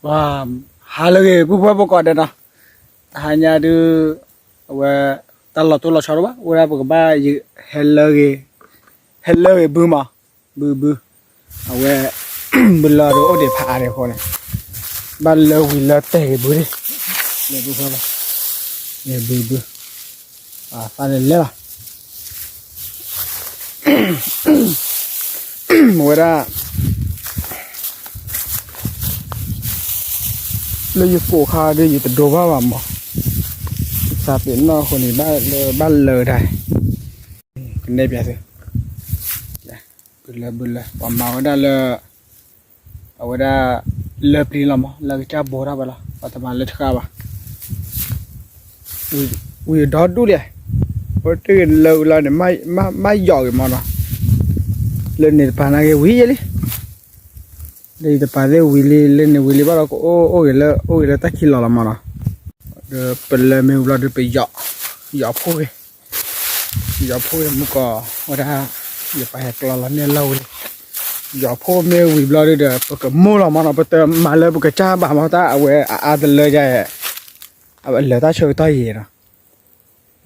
ပှၤ ဟါလၢအဂ့ၤ ပုၢ်ဖိဝဲၢ်ဖိကိးဂၤဒဲးနီၤ, တဟါညါဒုး အဝဲ တၢ်လီၤတိၢ်လီၤဆီတအိၣ်ဘၣ်, အိၣ်ဒၣ်ပကဘၣ် ဟဲလၢအဂ့ၤ, ဟဲလၢအဂ့ၤဘုမး, ဘုဘု, အဝဲ ဘုလၢဒုးအိၣ်ဒံးဖးအါဒံးအဃိန့ၣ်, ဘၣ်လၢဝံၤလၢတဲာ်ဂ့ၤဘုဒံး, လၢဘုဖိ, ဘုဘု, သးန့ၣ်လဲၣ်လီၤ မ့ၢ်ဝဲဒၣ် လၢယကိးခါဒီး ယတဒိဘၣ်ဘၣ်မး, သးပ့ၤနီၣ်အဃိန့ၣ် ဘၣ်လၢဒၣ်, ကနဲၣ်ပၠးသု, ဘုလၢဘုလၢ ပှၤမၤဝဲဒၣ်လၢ အဝဲဒၣ် လၢပျံၤလီၤမး လၢကစၢ်ဘိးတၢ်ဝဲလီၤ ပှၤတမၤလၢတဃၣ်ဘၣ် ဝံၤဒီဒူၣ်လံ, အဝဲတဂ့ၤလၢဝံၤလီၤန့ၣ် မၢယီၤဂ့ၤမးနီၤ, လၢန့ၣ်တပၤနာ်က့ဝံၤယဲလံ, လၢယတပၤသ့ၣ်ဝံၤလံ လၢန့ၣ်ဝံၤလံဘၣ်ဒီး ကအိၣ်အိၣ်ဂ့ၤလၢ အိၣ်ဂ့ၤလၢတၢ်ခံလီၤလီၤမးနီၤ, ဒီးပလၢမ့ၢ်ဝံၤဘျီဒီးပယီၤ, ယီၤဖိဂ့ၤ, ယီၤဖိဂ့ၤမုၢ်ကီၢ် ဝဲဒၣ် ယပာ်ဟဲကျီလီၤန့ၢ်လီၢ်ဝံၤလံ, ယီၤဖိမ့ၢ်ဝံၤဘျီဒီး ပကမိၢ်လီၤမးနီၤ ပတမၤလၢပကစၢ်ဘၣ်မးတၢ်အဝဲအအါတလၢယါ, အဝဲလၢတၢ်ဆၢကတီၢ်ယံာ်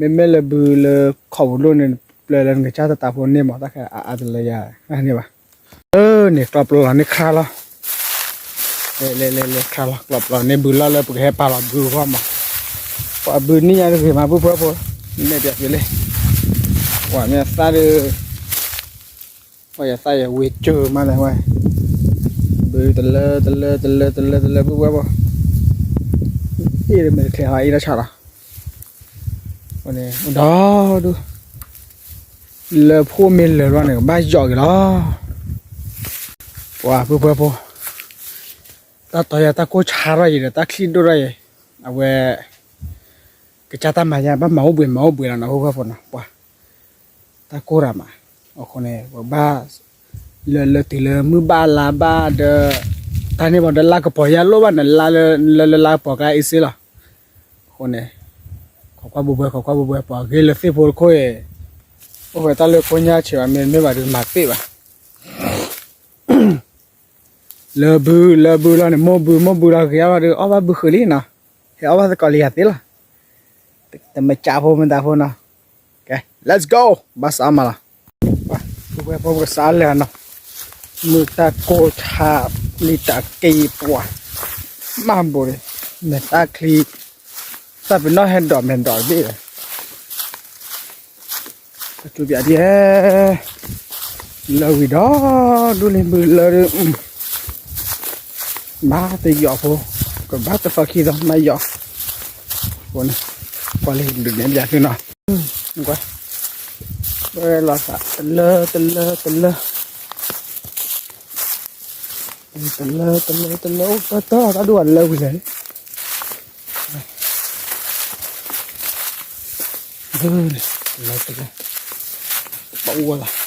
နီၤ, မ့မ့ၢ်လၢဘုလၢခီၣ်ပူၤဒိၣ်န့ၣ် ပျၢၤလၢနကစၢ်တတးဖိန့ၢ်မး တၢ်ခဲအအါတလၢယါန့ၣ်ဘၣ်, န့ၣ်ကျီပျီလီၤန့ၢ်ခရါလီၤ, လဲၤလဲၤလဲၤလဲၤခရါလီၤ ကျီပျီန့ၢ်ဘုလီၢ်လၢပကဟဲပာ်လီၤဘုအဂီၢ်မး, ပှၤဘုန့ၢ်ညါတဂ့ၤမး ပုၢ်ဖိဖိ, နဲၣ်ပၠးသုလံ, ပှၤမ့ၢ်သၣ်ဒီး ပှၤယသးယဝ့ၤစၢၤမးလဲၣ်ဝဲ, ဘုတလၢတလၢတလၢတလၢတလၢ ပုၢ်ဖိဖိ, အ့ၣ်မ့ၢ်တချ့ဟီအ့ၣ်တၢ်ဆါလီၤ, ဒီဒူၣ် လၢဖိမ့ၢ်လၢာ်ဘျီန့ၣ် ကဘၣ်ယီၤက့ၤလီၤ, ပှၤပုၢ်ဖိဖိ, တၢ်တီယၤတၢ်ကိၢ်ဆါထီၣ်အံၤဒီး တၢ်ချံၣ်ဒိၣ်ထီၣ်အံၤ, အဝဲ ကစၢ်တၢ်မၤညါ ဘၣ်မၤအိၣ်ဘှံးမၤအိၣ်ဘှံးလီၤနီၤ ပုၢ်ဖိဖိနီၤ ပှၤ တၢ်ကိၢ်တၢ်မး, အဃိန့ၣ် ပဘၣ် လၢလၢတုၤလၢမုၢ်ဘၣ်လါဘၣ်ဒီး တၢ်န့ၢ်ဘၣ်ဒီးလါကပီၤယါလိၣ်ဘၣ်န့ၣ် လါလၢလါကပီၤကါအ့စ့လီၤ, အဃိန့ၣ် ခိးကွၢ်ဘှဲဘှဲ ခိးကွၢ်ဘှဲဘှဲ ပှၤဂ့ၤလၢသ့ၣ်ဖိတခိၣ်အံၤ, အိၣ်ဝဲတၢ်လၢကိညၢ်ဆဲးဘၣ် မ့တမ့ၢ်ဘၣ်ဒီးမၤသ့ဘၣ် လၢဘု လၢဘုလီၤန့ၣ် မိၢ်ဘု မိၢ်ဘုလီၤဂ့ၤအါဘၣ်ဒီး အီၣ်ဘၣ်ဘုဃုာ်လံနီၤ, ဟဲအီၣ်ဘၣ်သကိးလံယၤသ့လီၤ, တမ့ၢ်ကၠးဖိမ့ၢ်တၢ်ဖိနီၤ, ကဲ let's go ဘၣ်စးမးလီၤ, ပဝဲဖိပကစးလဲၣ်နီၤ, မုၢ်တၢ်ကိၢ်ဆါ လံတၢ်က့ၤပှၤ မၤဘိးန့ၣ် မဲာ်တၢ်ချံ သးပ့ၤနီၣ်ဟဲဒိးမဲာ်ဒိးတဘ့ၣ် ကစူးပၠးဒ်ဟဲ လၢဝံၤဒီး ဒူၣ်လံဘုလၢဒုး မၤတယီၤဖိ ကဘၣ်တသီခံသီမၤယီၤ အဃိန့ၣ် ကွၢ်လံဒုးနဲၣ်ပၠးသုနီၤ ကွၢ် ဝဲလီၤသး တလၢ တလၢ တလၢ တလၢ တလၢ တလၢ အိၣ်တၢ်တၢ်ဒိၣ်ဝဲလၢဝံၤလဲၣ် တလၢ တလၢ တဘၣ်အိၣ်ဝဲလီၤ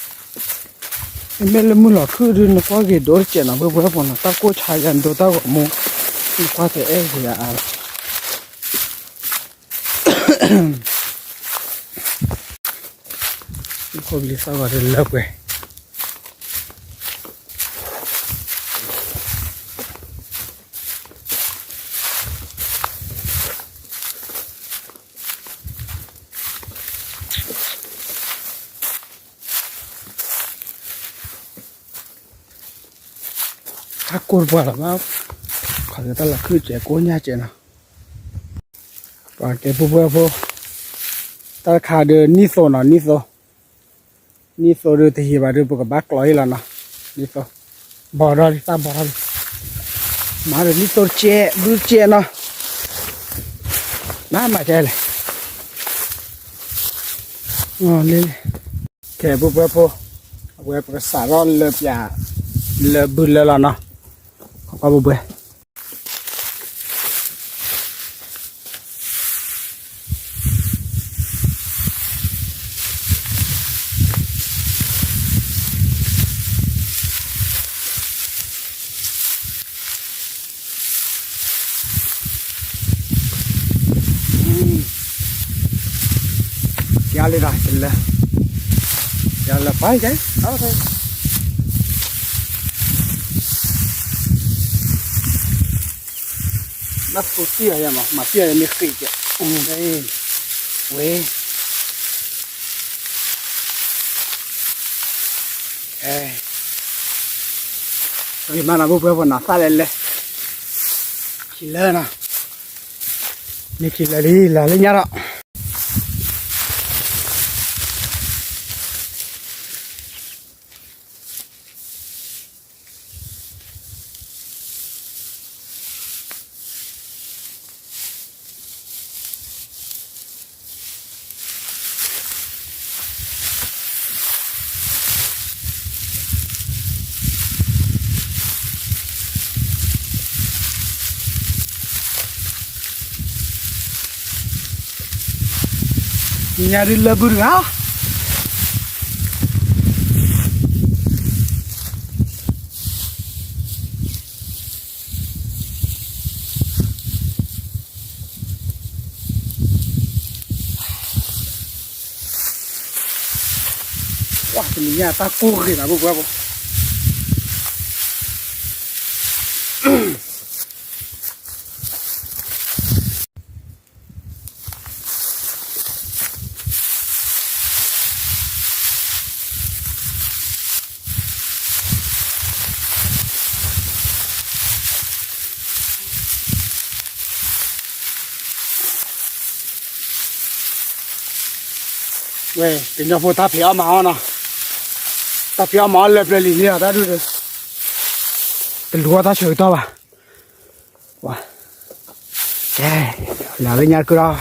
မ့မ့ၢ်လၢမုၢ်လီၤခုၣ်ဒုး နကွၢ်ဂ့ၤဒိၣ်တစဲးနီၤ ဖုဖုဖုနီၤ တၢ်ကိၢ်ဆါယၤဒိတၢ်ဂီၤမူ နကွၢ်တအဲၣ်ဂ့ၤအါအါလီၤ ခိၣ်ကလံၤသၣ်ဂီၤဒုးလၢပှဲၤ ဟးကိၢ်တပှၢ်လီၤမး ခီၣ်ဒုးတၢ်လီၤခုၣ်စဲးကိးညါစဲးနီၤ ပှၤကဲပူၤပှဲၤဖိ တၢ်တခါဒုးနံၣ်သိနီၤ နံၣ်သိ နံၣ်သိဒုးတဟံးဘၣ်ဒုး ပကဘၣ်ကျီဟ့ၣ်လီၤနီၤ နံၣ်သိ ဘီထီၣ်လံ တၢ်ဘီထီၣ်လံ မၤဒီးနံၣ်သိတကဲး ဘုတကဲးနီၤ မၤမၤကဲလဲၣ် လံ ကဲပူၤပှဲၤဖိ အဝဲပကစးထီၣ်လၢပၠး လၢဘုလၢလီၤနီၤ ခီကွၢ်ပူၤပှဲၤ ယါလံဒီး ယလၢ ယလၢပၢ်ကဲ အဝဲ အဖိတံၢ်အီၤယဲမး မၤတံၢ်အီၤယဲမ့ၢ်ဃံးကဲး, ဝဲ, ဂ့ၤမးနီၤ ပုၢ်ဝဲၢ်ဖိနီၤ သၣ်လဲၤလဲၤ, ခံလၢနီၤ, မ့ၢ်ခံလၢလံ လၢလၢညါဒီး ညါဒုးလၢဘုတဂၤ ဝါ တနံၤညါတၢ်ကိၢ်ဂ့ၤနီၤ ပုၢ်ဝဲၢ်ဖိ ဝဲ ကညီဖိတၢ်ဖံးအီၣ်မၤအီၣ်နီၤ, တၢ်ဖံးအီၣ်မၤအီၣ်လၢပျၢၤလံၤန့ၣ်ဒီး တၢ်ဒုး တလူၤအီၣ်တၢ်ဆၢကတီၢ်ဘၣ်, ဝဲ ကဲ လၢလၢညါတကဒီး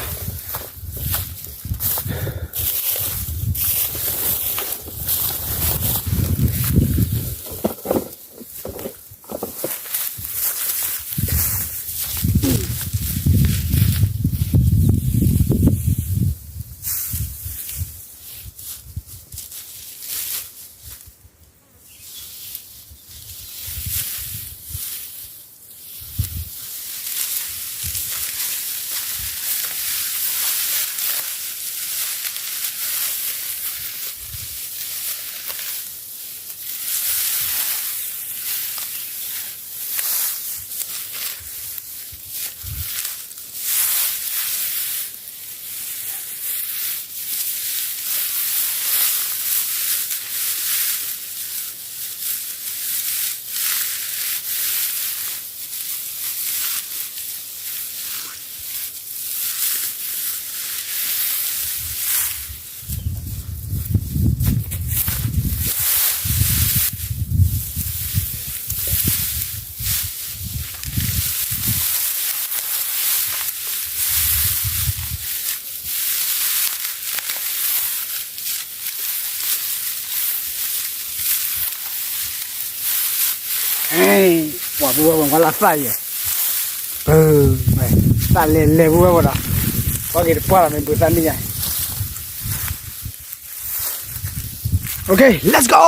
ပှၤပုၢ်ဝဲၢ်ပှၤလၢသၣ်ယဲၢ်, ပၢ်, သၣ်လဲၤလဲၤပုၢ်ဝဲၢ်ပှၤဒီး, ပှၤက့ၤတပှၢ်လီၤမ့ၢ်ဘုသၣ်န့ၣ်ညါ, Okay, let's go!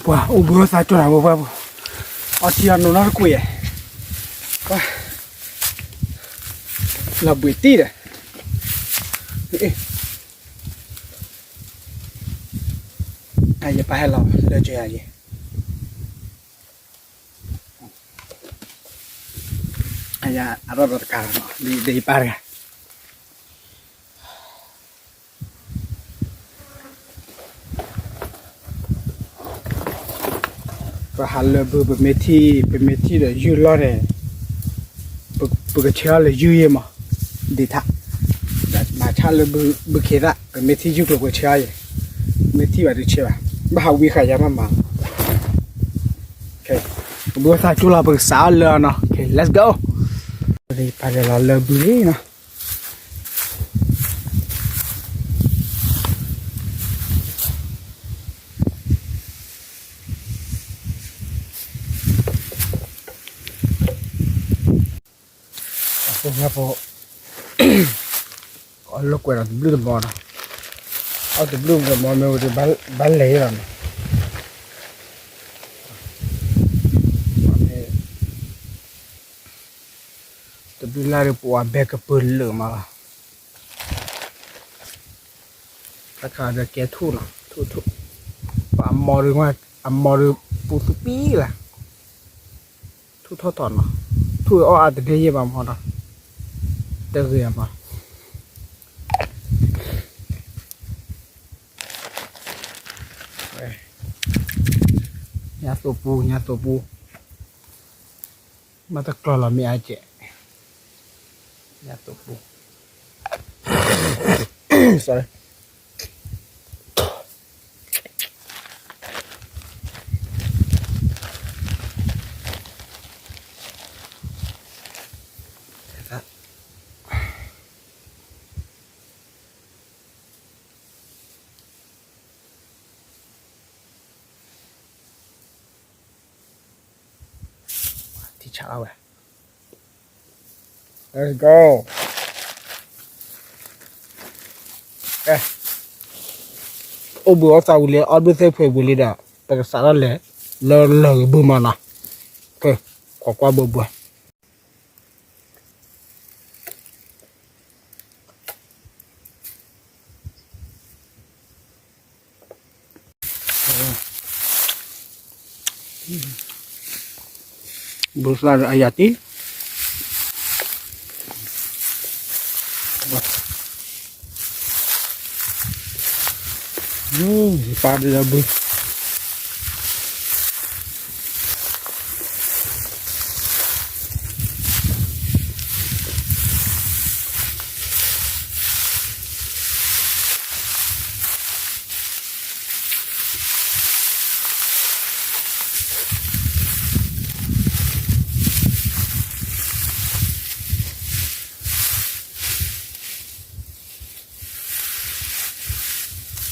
ပှၤအိၣ်ဘှံးအိၣ်သါကၠိနီၤ ပုၢ်ဝဲၢ်ဖိ, အီထံအီနိနီတကွံာ်ယဲၢ်, လီၤဘှံးတံၢ်ဒီး, အယပၢ်ဟဲလီၤလၢကၠိယၤယဲၢ်, အယအရီၣ်ဒီးတကးလီၤနီၤ ဒ်ယပၢ်တဂၤ ပဟးလၢဘု ပမ့ၢ်ထံၣ် ပမ့ၢ်ထံၣ်ဒီးယုၢ်လီၢ်န့ၣ် ပကဆဲးအီၤလၢယုၢ်ယဲၢ်မး, ဒ်ထါ, မၤဆါလၢဘုခ့သၣ် ပမ့ၢ်ထံၣ်ယုၢ်ကျိၤပကဆဲးအီၤယဲၢ်, မ့ၢ်ထံၣ်ဘၣ်တဆဲးဘၣ်, ဘၣ်ဟးဝံဃာ်ယၤမးမး, ပဘှံးအိၣ်သါကၠိလီၤ ပကစးအီၤလၢအီၤနီၤ, Okay, let's go! ပာ်လီၤလၢဘုလံနီၤ အဃိ အီၣ်လၢကွဲးဒီးတဘျုးတဘီနီၤ, အီၣ်တဘျုးတဘီမ့ၢ်ဝဲ ဘၣ်လဲၤလီၤနီၤ, တဘျုးလၢ်ဒီးပဝဲဘဲကပၢၤလၢာ်မးလီၤ, တၢ်ခါဒီးကဲထူၣ်နီၤ, ထူၣ်ထူၣ်, ပှၤအမီဒီး အမီဒီးပူၤသူပံလၢ် ထူၣ်ထီၣ်ထီၣ်နီၤ, ထူၣ်အီၣ်အါတဂ့ၤယဲၢ်ဘၣ်မီၤနီၤ, တဂ့ၤအမး, ညါသိပူၤ ညါသိပူၤ, မ့ၢ်တကျီၢ်လီၤမ့ၢ်အါကဲး, ညါသိပူၤ, sorry. ထံဆးဝဲ, let's go, အိၣ်ဘှံးအီၣ်သးဝံၤလံ အီၣ်ဘျုးသ့ၣ်ဖှဲးဝံၤလံဒီး ပကစးထီၣ်လဲၤ လၢလၢၢ်ဂ့ၤဘုမးနီၤ, ခိးကွၢ်ဘၢဘှဲ ဘုသၣ်ဒီးအယၤတံၢ်, ပၢ်ဒီးဘု လၢပ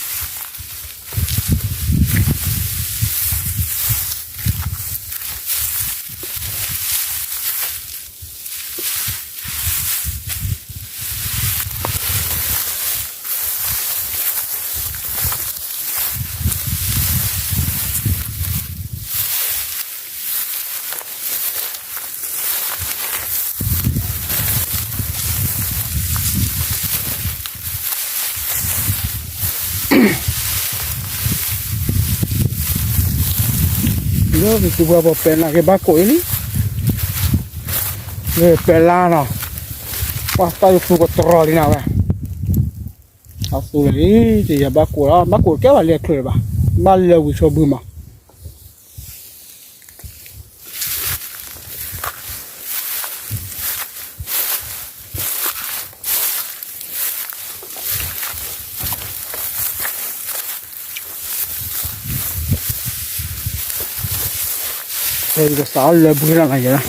စံးပှၤပှၤပဲာ်နၤက့ၤဘၣ်ကိးအံၤလံ, လၢပဲာ်လါနီၤ, ပှၤသးယသူကတြီၤလံနၤဝဲ, အသူလံ, ယဘၣ်ကိးလီၤ ဘၣ်ကိးကဲဘၣ်လၢချုးဘၣ်, ဘၣ်လၢဝံၤဆိဘုမး ယကစးထီၣ်လၢဘှံးလီၤနၤယဲလီ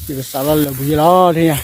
ၤ, ယကစးထီၣ်လၢဘှံးလီၤဒ်ညါ.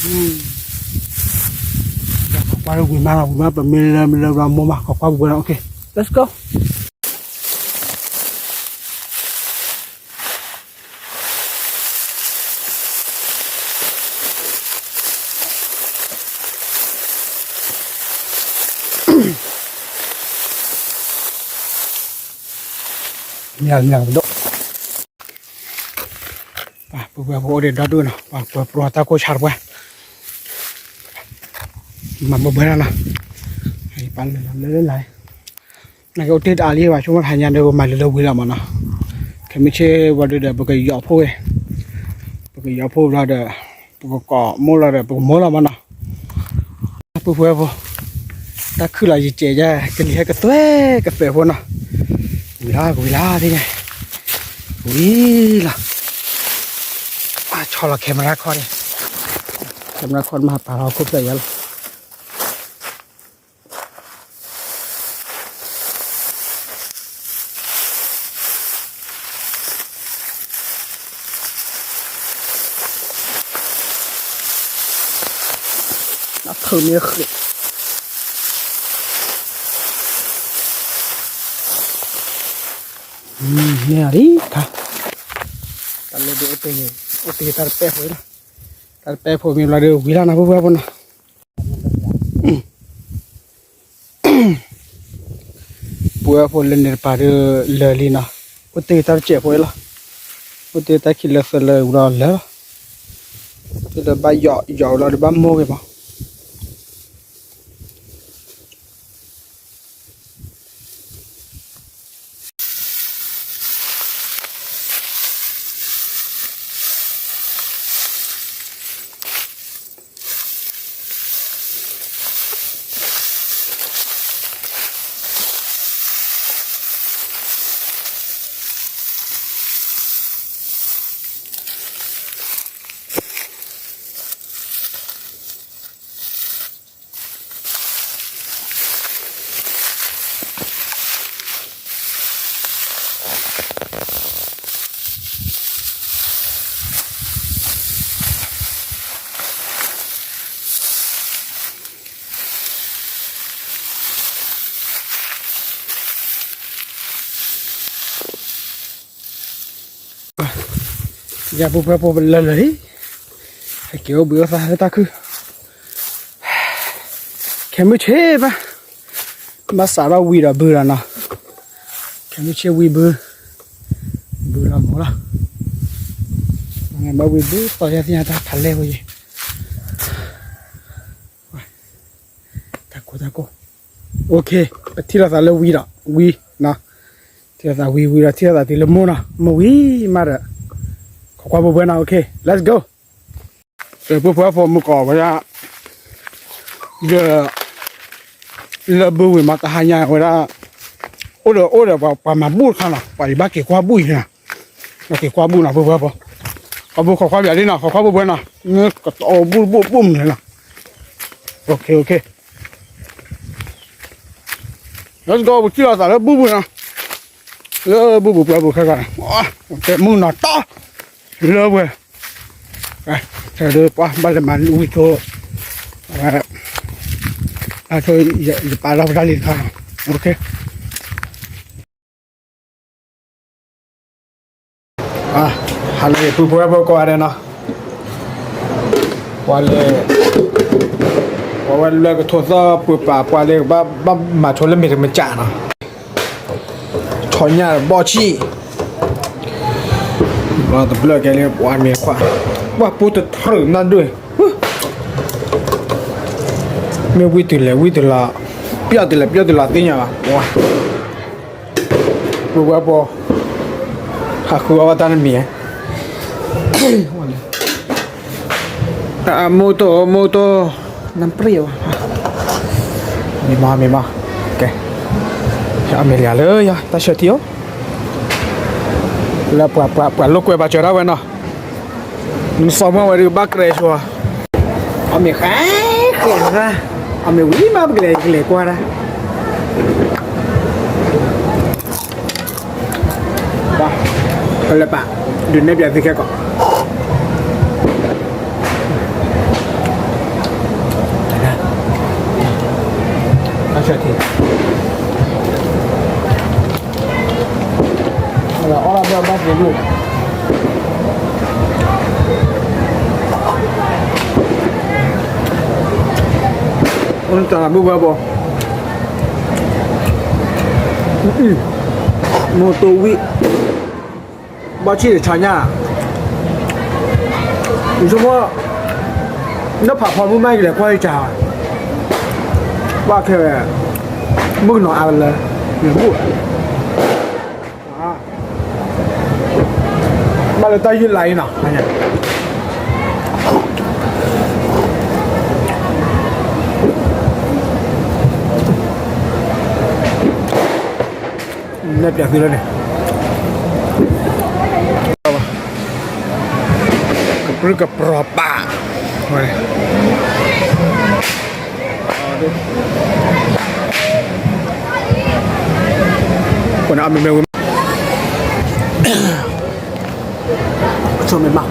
ခိးကွၢ်လၢဝံၤမးလီၤ, ဝံၤမး ပမ့ၢ်လၢလၢဘျီမိၢ်မး ခိးကွၢ်ပှဲၤပှဲၤလီၤ. Okay, let's go. မ့ၢ်မ့ၢ်ဒိၣ်, ပှၤပှဲၤပှဲၤဖိအိၣ်ဒံးဒီဒူၣ်နီၤ, ပှၤကွဲးပြိတၢ်ကိၢ်ဆါတပှဲၤ, မၤပှဲၤပှဲၤလီၤနီၤ, ပှၤလၢလၢလၢလၢ နကအိၣ်တ့ၢ်တအါလံဘၣ်, ဆိကမိၣ်တဟါညါဒီး ပမၤလၢလၢဝံၤလီၤမးနီၤ, ခဲမုၢ်ဆ့ၣ်ဝံၤဒီး ပကယီၤဖိဝဲ, ပကယီၤဖိဘျီဒီး ပကကိးမိၢ်လီၤဒီး ပကမိၢ်လီၤမးနီၤ. ပှဲၤပှဲၤဖိ, တၢ်ခုၣ်လီၤယကဲးယဲ ကလံၤဟဲကသွဲကသွဲဖိနီၤ, ဝံၤလီၤ ကဝံၤလီၤသ့ၣ်ညါ, ဝံၤလီၤ, ဆီလီၤ camera ခီၣ်န့ၣ်, camera ခီၣ်မ့ၢ်ဟးပာ်လီၤခိၣ်ဖျၢၣ်ယါလီၤ. အဖုၣ်မ့ၢ်ဃုာ်, မ့ၢ်အီၤလံခါ, တၢ်လၢဒုးအိၣ်တ့ၢ် အိၣ်တ့ၢ်တၢ်တပဲၢ်ဖိလီၤ, တၢ်တပဲၢ်ဖိမ့ၢ်ဘျီဒီးဝံၤလီၤနီၤ ပှဲၤပှဲၤဖိနီၤ. ပှဲၤဖိလၢန့ၣ်တပၤဒီးလၢာ်လံနီၤ, အိၣ်တ့ၢ်တၢ်တစဲးဖိလီၤ, အိၣ်တ့ၢ်တၢ်ခံလၢသၢလၢဝံၤဒီးလၢာ်လီၤ, ဒီးဘၣ်ယီၤယီၤလီၤဒီးဘၣ်မိၢ်ဂ့ၤမး. ယၤပူၤဖဲပူၤလၢာ်လၢာ်လံ, ဟဲက့ၤအိၣ်ဘှံးအိၣ်သါလၢတၢ်ခုၣ်, ခဲမုၢ်ဆ့ၣ်ဘၣ်, ဘၣ်စးထီၣ်ဝံၤဒီးဘုဒီးနီၤ, ခဲမုၢ်ဆ့ၣ်ဝံၤဘု, ဘုလီၤမိၢ်လီၤ, ဘၣ်ဝံၤဘုသီယါသ့ၣ်ညါတၢ်ဖးလဲၢ်ဝဲယဲ, တၢ်ကိၢ်တၢ်ကိၢ်, OK, ပထံၣ်လိာ်သးလၢဝံၤဒီးဝံၤနီၤ, ထံၣ်လိာ်သးဝံၤဝံၤဒီးထံၣ်လိာ်သးတုၤလၢမိၢ်နီၤ, မိၢ်ဝံၤမးဒီး, ခိးကွၢ်ပှဲၤပှဲၤနီၤ, OK, let's go. ပှဲၤပှဲၤဖိမုၢ်ကီးဝဲဒၣ်, ဒီး, လၢဘုဝံၤမးတဟါညါဝဲဒၣ်, အိၣ်ဒီးအိၣ်ဒီးပှၤမၤဘူၣ်တခါနီၤ, ပှၤယဘၣ်က့ၤကွၢ်ဘူၣ်အံၤနီၤ, ဘၣ်က့ၤကွၢ်ဘူၣ်နီၤ ပှဲၤပှဲၤဖိ, အဘူၣ်ခိးကွၢ်ပှဲၤလံနီၤ, ခိးကွၢ်ပှဲၤပှဲၤနီၤ, မ့ၢ်ကတီၤဘူၣ်ဘူၣ်ဘူၣ်မနုၤနီၤ, OK, OK. Let's go, ပထံၣ်လိာ်သးလၢဘူၣ်ဘူၣ်နီၤ, လၢဘူၣ်ဘူၣ်ပှဲၤဘူၣ်ခဲခါန့ၣ်, တဲမုၢ်နီၤတီ, လၢပှဲၤ, တဲဒ်ပှၤဘၣ်လဲၤမၤဝံၤဆိ, ဆိ, ယပာ်လီၤပတၢ်လံတခါနီၤ, OK. ဟါလၢပှဲၤပှဲၤဖိကိးဂၤဒဲးနီၤ, ပှၤလၢ, ပှၤဝဲလၢကထိးသီၣ်ပှဲၤပာ် ပှၤလၢဘၣ်မၤထိးလၢမ့ၢ်တမ့ၢ်ကၢ်နီၤ, ထိးညၣ်ဘီၣ်ဆံၣ်, တဘျၢၣ်ကဲလၢပှၤမ့ၢ်ခွါ, ပှၤပူတထြၢၣ်နၢ်ဒွဲၣ်, မ့ၢ်ဝံတုၤလဲၣ်ဝံတုၤလီၤ, ပျီၣ်တုၤလဲၣ်ပျီၣ်တုၤလီၤသ့ၣ်ညါဘၣ်, ပှဲၤပှဲၤဖိ, ဟးဃုအီၣ်ဘၣ်တၢ်တမံၤ, အမိၢ်တိၢ်မိၢ်တိၢ်, နၢ်ပြံၣ်ဝဲ, မ့ၢ်မးမ့ၢ်မး, ကဲ, အမ့ၢ်လၢယၤလၢယၤ တၢ်ဆၢထံၣ်ဧိၤ, လၢပှၤပှၤပှၤလိာ်ကွဲဘၣ်စၢၤဒၣ်ဝဲနီၤ, နစီၤမီၢ်ဝဲဒုးဘၣ်ကြဲးဆိ, အမ့ၢ်ဃဲဃဲဒၣ်, အမ့ၢ်ဝံၤမးပကလဲၤကလဲၤကွၢ်ဒၣ် ပလဲၤပာ်, ဒုးနဲၣ်ပၠးသုခဲကီး, အီၣ်ဘၣ်ဘၣ်က့ၤဒိၣ်, အိၣ်တၢ်လၢဘုဘၢဘီ, မိၢ်တိဝံၣ်, ဘီဆံၣ်တဆီညါ, ယဆိကမိၣ်, နဖးဖီမုၢ်မးကလဲၤကွၢ်ယကၢ်, ဘၣ်ခဲဝဲ, မုၣ်ကနီၤအါလၢ, ယဘူၣ် ဘၣ်လၢတၢ်ယုၢ်လါအံၤနီၤ, နဲၣ်ပျးသုလၢန့ၣ်, ကပြုၢ်ကပြီၤပာ်, ကွၢ်န့ၣ်အမ့ၢ်မ့ၢ်ဝဲ, ဆိမ့ၢ်မး မ့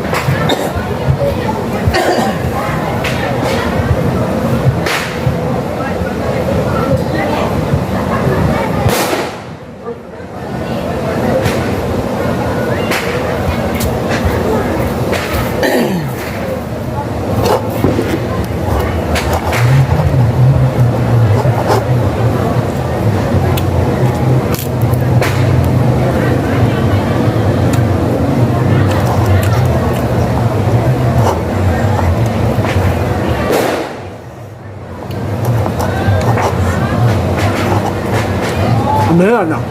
ၢ်နီၤ, ခးအီၣ်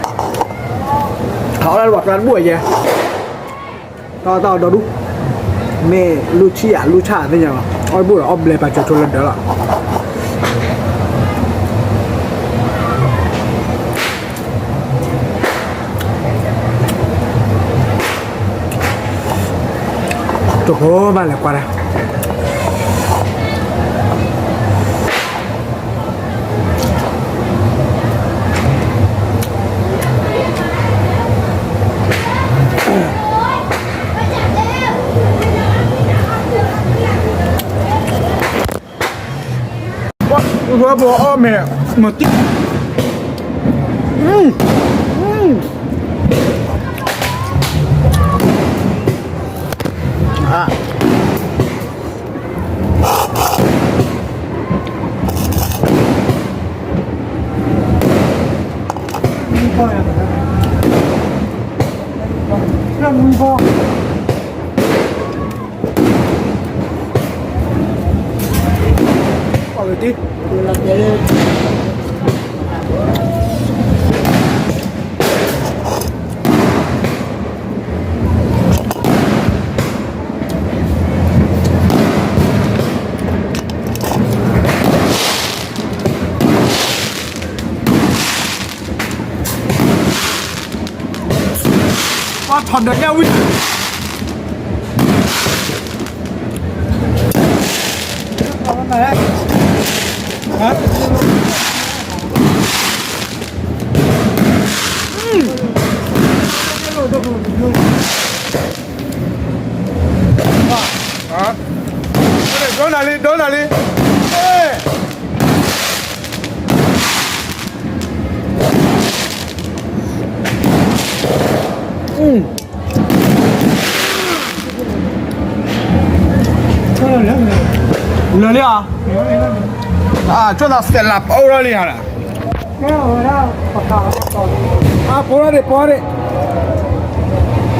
ဒၣ်လၢပှၤကျါတဘူၣ်အယဲ, တၢ်တၢ်ဒီဒူၣ်, မ့ၢ်လူၢ်ဆံၣ်ယၤလူၢ်ဆၣ်သ့ၣ်ညါလီၤ, အီၣ်တဘူၣ်ဒီးအီၣ်ဘျဲပာ်စၢၤဆိလၢဒၢးလီၤ. တကိးဘၣ်လဲၤကွၢ်ဒၣ် ပှၤထီၣ်ဒၢးညၣ်ဝံၤ ဒိနၤလံ ဒိနၤလံ လၢာ်လံဧါ, ဆိသးစဲးလးပအိၣ်ထီၣ်လံဧါ, ပအိၣ်ထီၣ်ဒံး ပအိၣ်ထီၣ်ဒံး,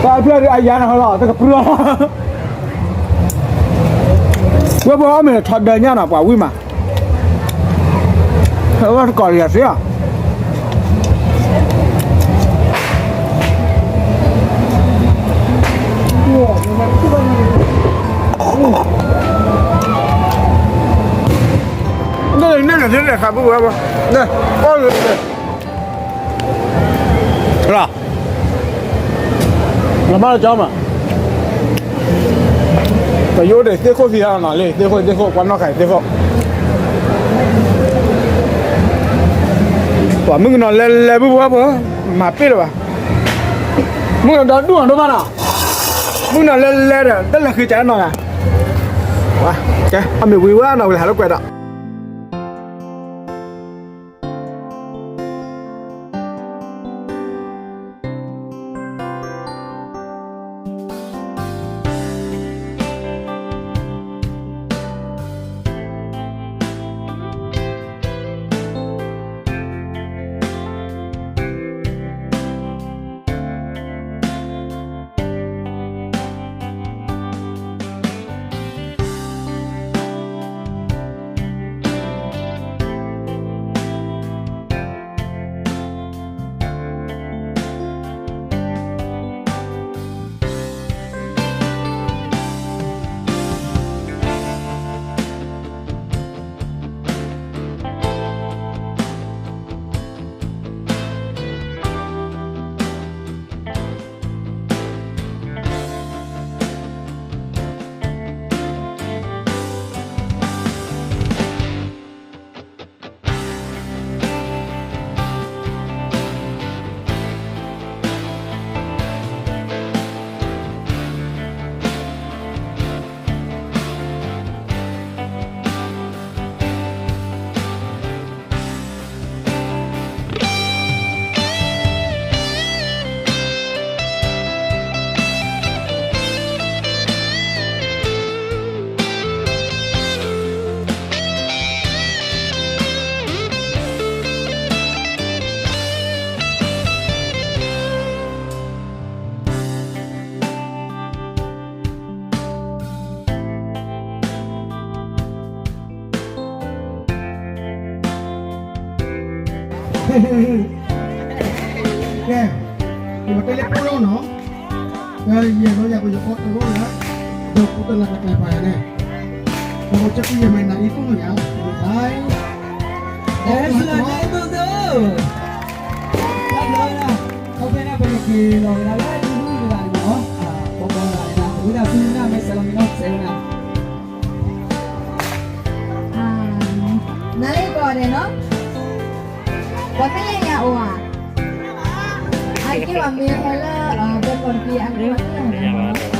ပှၤဖျၢၣ်ဒံးအယါနၤဟီလီၤ တကပြုၢ်လီၤ, ဝဲပှၤအီၣ်မ့ၢ်ထီဒါညၣ်နီၤ ပှၤဝံၣ်မး ဖဲဝဲတကိးလံယၤသ့ဧါ, န့ၣ်န့ၣ်န့ၣ်န့ၣ် ခးပူၤဝဲဘၣ်, န့ၣ် အီၣ်လၢ လီၤ, လီၤမၢ်လၢကၠီမး, ပယိၣ်ဒံးသ့ၣ်ခိၣ်သံအါနီၤလံ သ့ၣ်ခိၣ်သ့ၣ်ခိၣ် ပှၤနီၢ်ခးသ့ၣ်ခိၣ်, ပှၤမုၣ်ကနီၤလဲၤလဲၤဘုဘၣ်ဖိ, မၤပ့ၢ်လၢၤဘၣ်, မုၣ်ကနီၤဒီဒူၣ်နီၤဒိၣ်မးနီၤ, မုၣ်ကနီၤလဲၤလဲၤဒီး တလဲၤဃ့ကၠးနီၤ, ကဲ အမ့ၢ်ဝံၤဝဲနီၤ ဝံၤဟးလိာ်ကွဲဒီး လၢပလီနီၤ, ဒီးယဲၢ်လီၤယၤပယီၤကီၢ်တလီယၤ, ဒီးပတနၤကကျဲၤပာ်ယၤန့ၣ်, ဒီးပကကွံယဲၢ်မဲာ်နၤအံၤသိၣ်နီၤယၤ, ဘၣ်, အဲၣ်စလၤန့ၣ်သိၣ်သိၣ်, တၢ်ဘျီဝဲဒၣ်, ခီဖျိန့ၣ် ပကက့ၤလီၤဝဲဒၣ်လၢဒူဒူတဂၤန့ၣ်နီၤ, ပကီၢ်တဂၤန့ၣ် ဝံဒၣ်ဖုနၢ်မ့ၢ်စဲးလီၤမံနီၤ စဲးဝဲဒၣ် နၤလၢယကိးဂၤဒဲးနီၤ, ပှၤသ့ၣ်ညါယၤအိၣ်ဧါ, အက့ၢ်ဘၣ်မ့ၢ်ဟဲလၢ ဘဲကီၢ်တက့ၢ် အက့ၢ်ဘၣ်သ့ၣ်ညါယၤနီၤ,